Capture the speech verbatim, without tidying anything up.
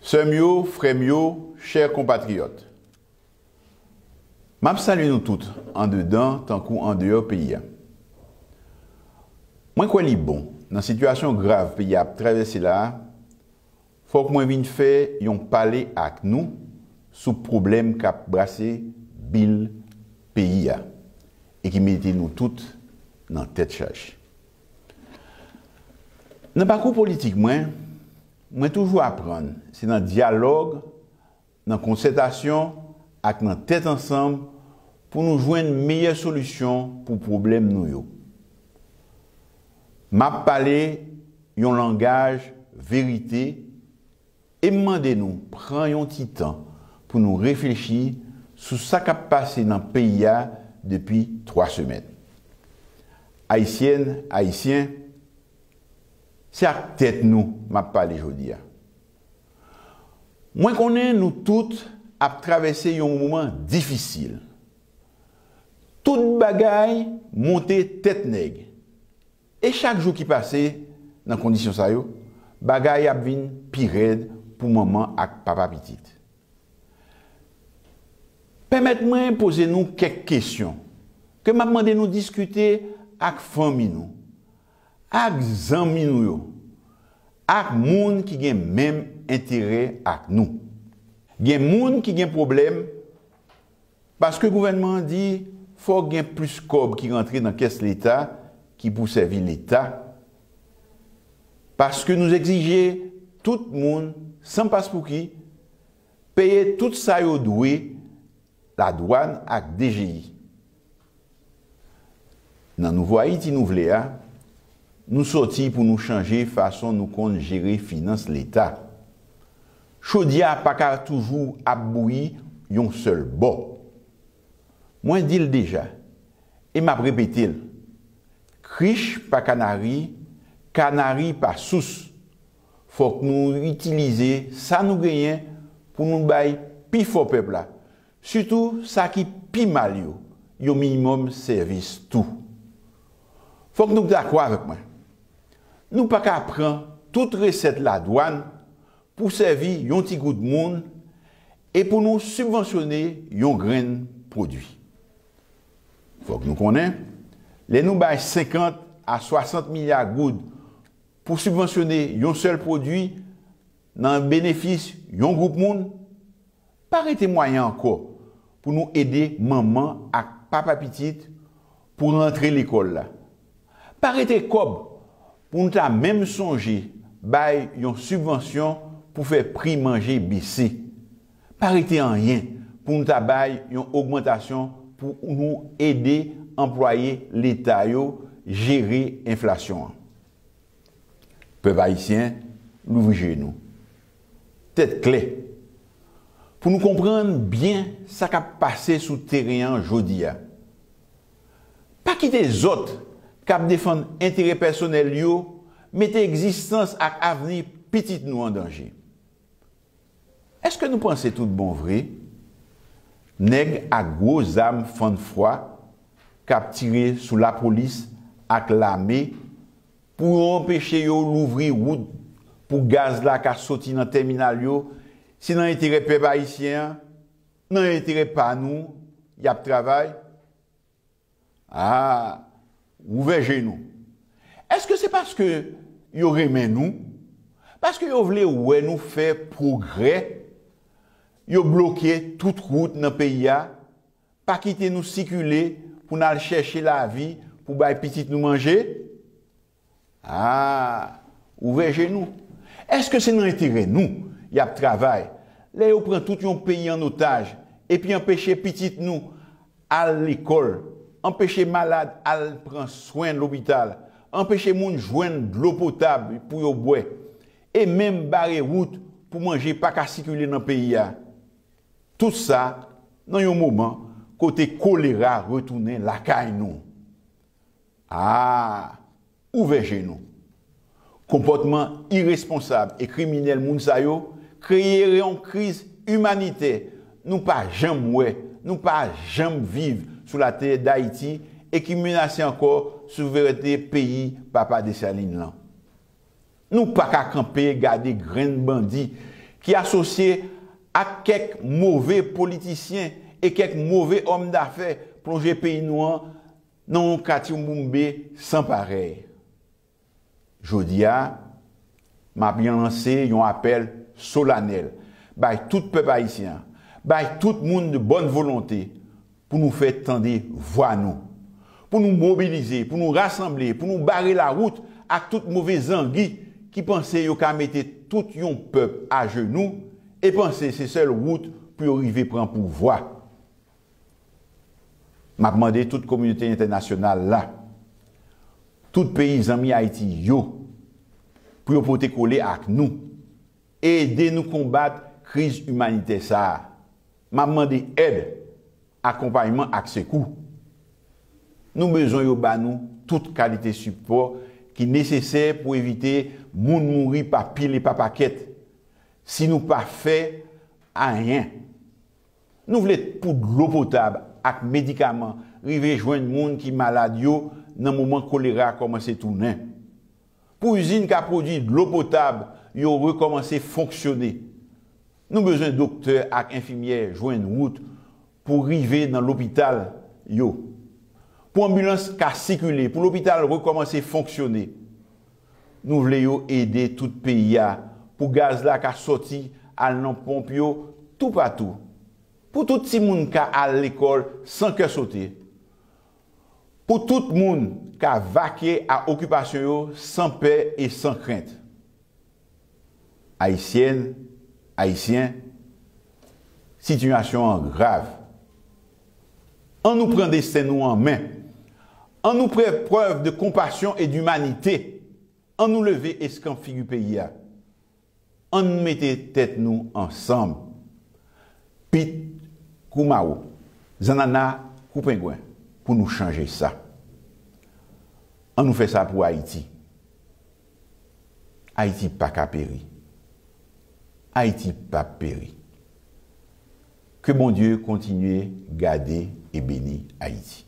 Sè m yo, frè m yo, chè konpatriyòt, m ap salye nou tout, andedan tankou andeyò peyi a. Mwen kwè li bon, nan sitiyasyon grav peyi a ap travèse la a, fòk mwen vin fè yon pale ak nou sou pwoblèm k ap brase bil peyi a e ki mete nou tout nan tèt chaje. Nan pakou politik mwen, mwen toujou aprann se nan dyalòg, nan konsètasyon ak nan tèt ansanm pou nou jwenn meyè solisyon pou pwoblèm nou yo. M ap pale yon langaj verite e m mande nou pran yon ti tan pou nou reflechi sou sa k ap pase nan peyi a depi twa semèn. Ayisyèn, Ayisyen, se ak tèt nou m ap pale jodi a. Mwen konnen nou tout ap travèse yon moman difisil. Tout bagay monte tèt nèg. E chak jou ki pase nan kondisyon sa yo, bagay ap vin pi rèd pou manman ak papa pitit. Pèmèt mwen poze nou kèk kesyon ke m ap mande nou diskite ak fanmi nou, ak zanmi nou yo, ak moun ki gen menm enterè ak nou. Gen moun ki gen pwoblèm paske gouvènman an di fòk gen plis kòb ki rantre nan kès Leta ki pou sèvi Leta, paske nou egzije tout moun, san paspouki, peye tout sa yo dwe ladwàn ak D G I. Nan nouvo Ayiti nou vle a, nou sòti pou nou chanje fason nou konn jere finans Leta. Chodyè a pa ka toujou ap bouyi yon sèl bò. Mwen di l deja, e m ap repete l, krich pa kanari, kanari pa sous. Fòk nou itilize sa nou genyen pou nou bay pifò pèp la, sitou sa ki pi mal yo, yon minimòm sèvis tou. Fòk nou dakò avèk mwen. Nou pa ka pran tout resèt ladwàn pou sèvi yon ti gwoup moun e pou nou sibvansyone yon grenn pwodui. Fòk nou konnen, lè nou bay senkant a swasant milya goud pou sibvansyone yon sèl pwodui nan benefis yon gwoup moun, pa rete mwayen ankò pou nou ede manman ak papa pitit pou rantre lekòl la. Pa rete kòb pou nou ta menm sonje bay yon sibvansyon pou fè pri manje bese. Pa rete anyen pou nou ta bay yon ogmantasyon pou nou ede anplwaye Leta yo jere enflasyon an. Pèp ayisyen, louvri je nou. Tèt klè. Pou nou konprann byen sa k ap pase sou teren an jodi a. Pa kite zòt k ap defann enterè pèsonèl yo mete egzistans ak avni pitit nou an danje. Èske nou panse tout bon vre, nèg ak gwo zam fann fwa k ap tire sou lapolis ak lame pou yo anpeche yo louvri wout pou gaz la ka soti nan tèminal yo, se nan enterè pèp ayisyen an, nan enterè pa nou y ap travay? A, ouvè je nou. Èske se paske yo renmen nou? Paske yo vle wè nou fè pwogrè? Yo bloke tout wout nan peyi a, pa kite nou sikile pou n al chèche lavi pou bay pitit nou manje? A, ouvè je nou. Èske se nan enterè nou y ap travay lè yo pran tout yon peyi an otaj epi anpeche pitit nou al lekòl, anpeche malad al pran swen lopital, anpeche moun jwenn dlo potab pou yo bwè, e menm bare wout pou manje pa ka sikile nan peyi a? Tout sa nan yon moman kote kolera retounen lakay nou. A, ouvè je nou. Konpòtman iresponsab e kriminèl moun sa yo kreye yon kriz imanitè nou pa janm wè, nou pa janm viv sou latè Dayiti e ki menase ankò souverènte peyi Papa Desalin lan. Nou pa ka kanpe gade grenn bandi ki asosye ak kèk move politisyen e kèk move òm dafè, plonje peyi nou an nan yon katyoumboumbe san parèy. Jodi a, m ap lanse yon apèl solanèl bay tout pèp ayisyen an, bay tout moun de bòn volonte, pou nou fè tande vwa nou, pou nou mobilize, pou nou rasanble, pou nou bare lawout ak tout move zangi ki panse yo ka mete tout yon pèp ajenou e panse se sèl wout pou yo rive pran pouvwa. M ap mande tout kominote entènasyonal la, tout peyi zanmi Ayiti yo, pou yo pote kole ak nou, ede nou konbat kriz imanitè sa a. M ap mande èd, akonpayman ak sekou. Nou bezwen yo ba nou tout kalite sipò ki nesesè pou evite moun mouri pa pil e pa pakèt. Si nou pa fè anyen, nou vle pou dlo potab ak medikaman rive jwenn moun ki malad yo nan moman kolera kòmanse tounen. Pou izin ka pwodui dlo potab yo rekòmanse fonksyone. Nou bezwen doktè ak enfimyè jwenn wout pou rive nan lopital yo. Pou anbilans ka sikile, pou lopital rekòmanse fonksyone. Nou vle yo ede tout peyi a, pou gaz la ka sòti al nan ponp yo toupatou. Pou tout timoun ka al lekòl san kè sote. Pou tout moun ka vake a okipasyon yo san pè e san krent. Ayisyèn, Ayisyen, sitiyasyon an grav. An nou pran desten nou an men. An nou fè prèv de konpasyon e dimanite. An nou leve eskanp figi peyi a. An nou mete tèt nou ansanm. Pit kou mawo, zannanna kou pengwen, pou nou chanje sa. An nou fè sa pou Ayiti. Ayiti pa ka peri. Ayiti p ap peri. Ke Bondye kontinye gade e beni Ayiti.